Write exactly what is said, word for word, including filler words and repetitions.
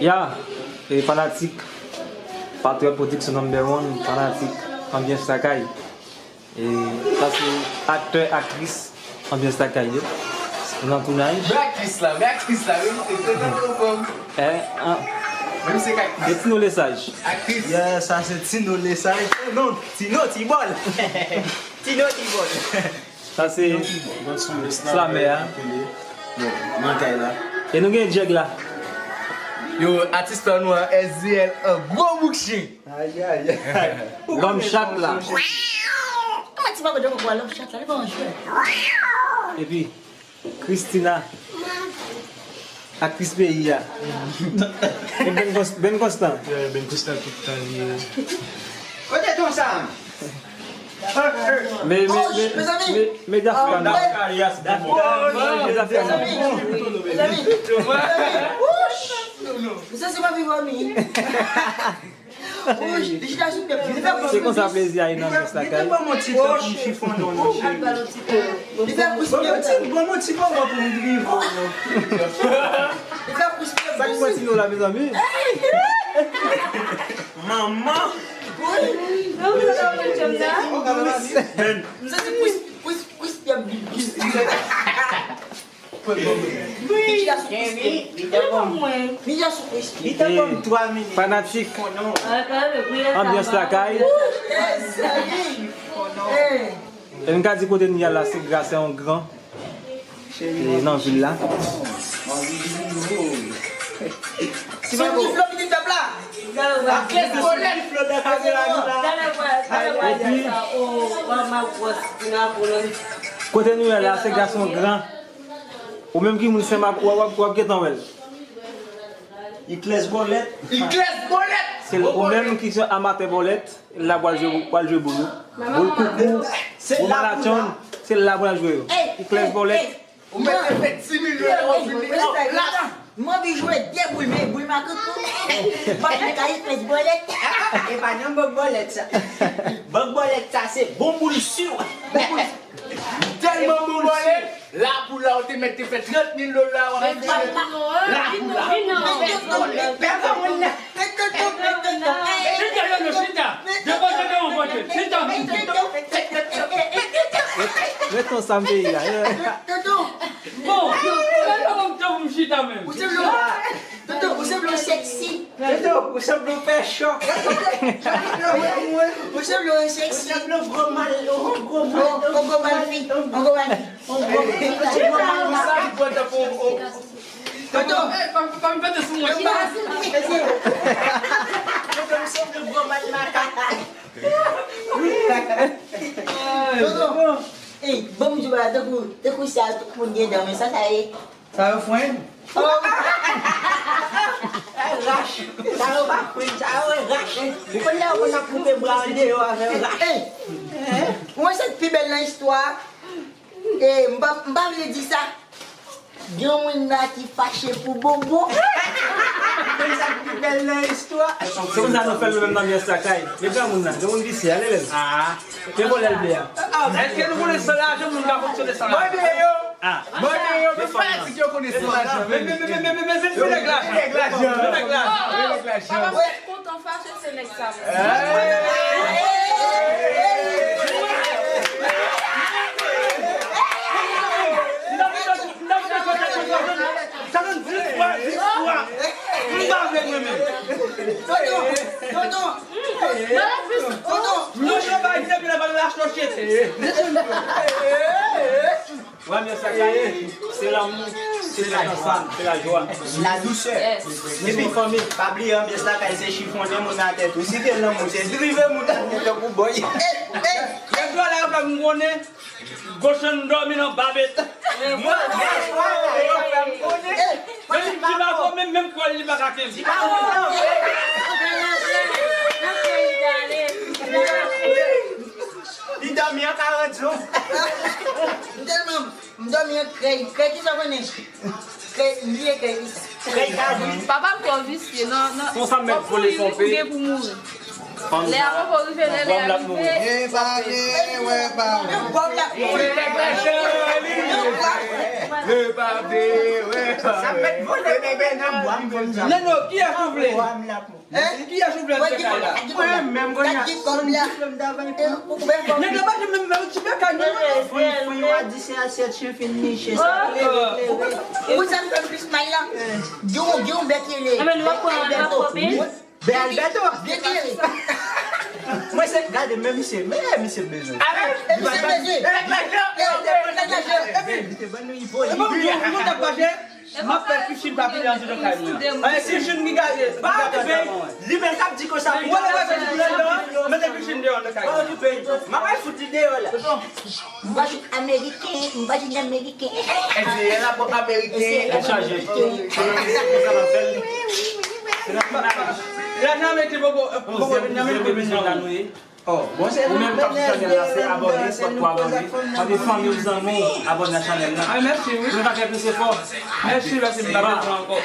Ya, e fanatik Patriot Production number one, fanatik Anbyans Lakay. E sa se aktè, aktris Anbyans Lakay yo. Nan tounaj. Men aktris la, men aktris la, wi, se trè anfòm. Eh, ah. Menm se aktris. E Tino Lesage. Aktris. Yeah, sa se Tino Lesage. Non, Tino Tibòl. Tino Tibòl. Sa se slamè a. Bon, nan kay la. E nou gen Djèg la. Yo, atis pa nou an, S D L, an gwo bouk chen. Ayayay. Lòm chat la. Kòman ti papa de papa lòm chat la, li pa yon jwè. Epi, Christina. Aktris peyi a. E Ben Cons-, Ben Constant. Yeah, Ben Constant tout tan li. Kote Ton Sam? Me, me, me, me, me Dafka nan. Dafka, yes, Dafka. Mezanmi, mezanmi, mezanmi. Misye se pa viv an mi. Se konsa plezi a ye nan Anbyans Lakay. Li te ban mwen ti tan pou m chifonnen w, non, cheri. Li fè kous pye m. Ban mwen ti, ban mwen ti bonbon pou m griyen w, non. Li fè kous pye m. Sa k pran Tino la, mezanmi? Manman! Wi. Men. M santi kous, kous, kous pye m vin plis. Li te ban mwen. Li te ban mwen. Li te sou kous pye. Li te ban m twa minit. Fanatik Anbyans Lakay. E m ka di kote nou ye a la, se gras a yon gran e nan vil la. Se yon ti flo ki te pèp la. Ak kès bolèt. Epi, kote nou ye la, se gras yon gran. Ou menm ki moun Senmak, w ap, w ap, w ap gentan wè l. Iklès Bòlèt. Iklès Bòlèt! Se l, ou menm ki se amatè bòlèt, la pral jwe, pral jwe boul ou. Boul koukou, boul malatyon, se la pral jwe yo. Iklès Bòlèt. Ou mèt fè ti milyon ewo vini an plas. M anvi jwe de boul, men boul makoukou. M pa vin ka Iklès Bòlèt. E pa nan bòk bòlèt sa. Bòk bòlèt sa se bon boul si. Tèlman bon bòlèt. La pou la, ou te mèt te fè trant mil dola, w ap di la pou la. Chita, Jojo, chita. Depoze de yon kote. Chita. Ret nan sa m te ye a. Bon, ou sanble yon chita menm. Toto, ou sanble yon seksi. Toto, ou sanble yon pè chòk. Ou sanble yon seksi. Ou sanble yon gwo mal, yon gwo mal, yon gwo mal fi, yon gwo mal fi. Yon gwo mal fi. Toto, pa m pete sou mwen. Toto, ou sanble yon gwo mal makak. Toto, ey, ban m di w bagay, tankou, tankou sa, tout moun gen dan, men sa, sa ye. Sa yo frenn? Sa rach. Sa yo pa frenn, sa yo rach. Ou konn lè yo konn ap koupe bra andeyò avè rach. Ey! Ou wè sa k pi bèl nan istwa a? E, m pa, m pa vle di sa. Gen yon moun la ki fache pou bonbon. Men sa k pi bèl nan istwa. Se konsa nou fè l nou menm nan Anbyans Lakay. Men granmoun nan, granmoun visye, ale lè l. Men vòlè l ble a. Èske nou konnen san lajan moun ka fonksyone san lajan? Mande yo! Ah. Mande yo, men fanatik yo konnen san lajan. Men, men, men, men, men, men, men, men nèg lajan. Men nèg lajan. Men nèg lajan. Papa, mwen kontan fache se nèg sa. Sètandis fwa, dis fwa. M pa vle mwen menm. Tonton, tonton. Tonton. Mwen yo bay depi la pa lache chete. Wè men sa kay, se lanmou, se lajwa, se lajwa. La dousè. Epi fanmi, pa bliye Anbyans Lakay se chifonnen moun nan tèt ou. Si te lanmou, se drive moun nan tankou bòy. Ey, ey, lè dwa la yo fè m konnen, Goshen dòmi nan babet. Mwen, yo fè m konnen. Men li di pa bon, men menm kò l li pa ka kenbe. Li dòmi an karant jou. M tèlman, m dòmi an krèy. Krèy kisa w konnen? Krèy, li ye krèy kisa? Krèy kabrit. Papa m twò visye, non, non. Konsa m mèt vole ponpe. Ou gen pou mouri. Lè a poko rive, lè lè a rive. E pa de, wè pa. Bòm la. Sa mèt vole bebe nan bwa m konn sa. Non, non, kiyès ou vle? Kiyès ou vle antre kay la? Mwen menm konn sa. Nèg la pa janm menm, menm ti bèkay, non, non. Fwi, fwi, w a di se asyèt chen fin niche, sa klere, klere. Ou sa m fè plis mal la. Di w, di w bèk rele. Bèk Alberto. Bèk Alberto. Bèk rele. Mwen se gade, men misye, men misye bezwen. Misye bezwen. Li te ban nou ipo. E bon, nou, nou t ap mache. M ap fè Christine pa vini antre nan kay mwen. Ay, Christine ki gade. Pa okipe. Li menm k ap di konsa pou mwen. Mete Christine deyò nan kay mwen. Pa okipe. M ap al fout li deyò la. M pa jwenn ameriken, m pa jwenn ameriken. Epi, e la pwòp ameriken. E chanje. Konsa m ap fè l. Lajan ameriken poko, poko vin nan men nou. Oh, bon, se ou menm k ap sou chanèl la, se abòne, fòk pou abòne. Mande fanmi w, zanmi w, abòne nan chanèl la. Ah, mèsi, wi. Nou ka fè plis efò. Mèsi, mèsi, m pa bezwen ankò.